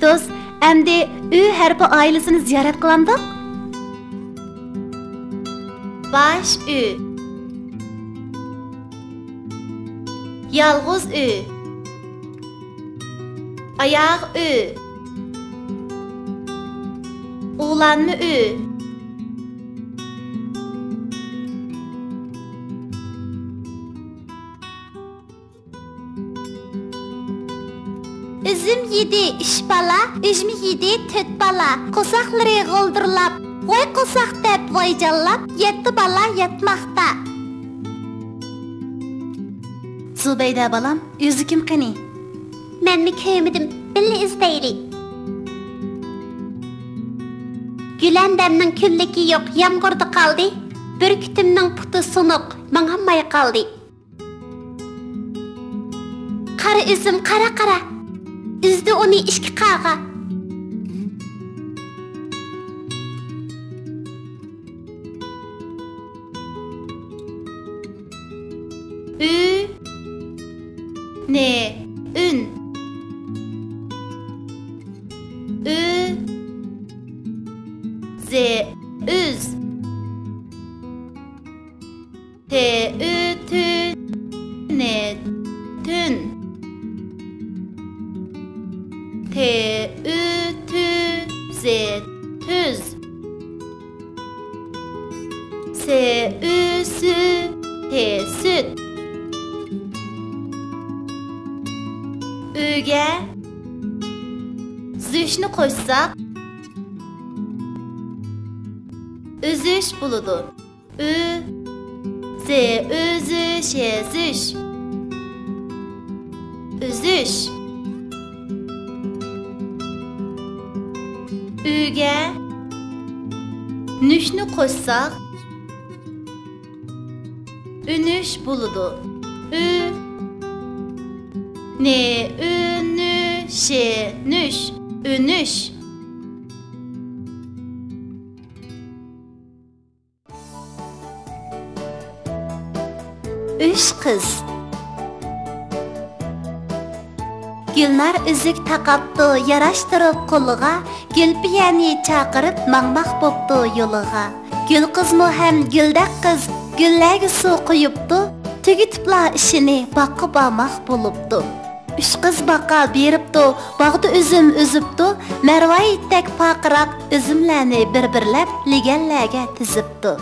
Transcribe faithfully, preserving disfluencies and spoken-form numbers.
دوست، ئەمدى ئۆ ھەرپى ئائىلىسىنى زىيارەت قىلامدۇق؟ باش ئۆ. يالغۇز ئۆ. ئاياغ ئۆ. ئۇلانما ئۆ. ئۈزۈم يېدى ئۈچ بالا، ئۈجمە يېدى تۆت بالا. قورساقلىرى غولدۇرلاپ، ۋاي قورساق دەپ ۋايجانلاپ، يەتتە بالا ياتماقتا. زۇبەيدە بالام، ئۆزى كىم قېنى؟ مەنمۇ كۆرمىدىم، بىللە ئىزدەيلى. گۈلەندەمنىڭ كۈنلۈكى يوق، يامغۇردا قالدى. بۈركۈتۈمنىڭ پۇتى سۇنۇق، ماڭالماي قالدى. قارا ئۈزۈم، قارا، قارا. ئۈزدى ئۇنى ئىككى قاغا. ئۈ، نى، ئۈن. ئۈ، زى، ئۈز. تې، ئۈ، تۈ، نې، تۈن. تې، ئۈ، تۈ، زې، تۈز. سې، ئۈ، سۈ، تې، سۈت. ئۈگە زۈشنى قوشساق، ئۈزۈش بولىدۇ. ئۈ، زې، ئۈزۈش، ئېزىش. ئۈزۈش. ئۈگە نۈشنى قوشساق، ئۈنۈش بولىدۇ. ئۈ، نې، ئۈنۈش، ئېنۈش. ئۈنۈش. ئۈچ قىز. گۈلنار ئۈزۈك تاقاپتۇ، ياراشتۇرۇپ قولىغا، گۈلپىيەنى چاقىرىپ ماڭماق بوپتۇ يولىغا. گۈل قىزمۇ ھەم گۈلدەك قىز، گۈللەرگە سۇ قۇيۇپتۇ، تۈگىتىپلا ئىشىنى باغقا بارماق بولۇپتۇ. ئۈچ قىز باغقا بېرىپتۇ، باغدا ئۈزۈم ئۈزۈپتۇ، مەرۋايىتتەك پارقىراق ئۈزۈملەرنى بىر-بىرلەپ لېگەنلەرگە تىزىپتۇ.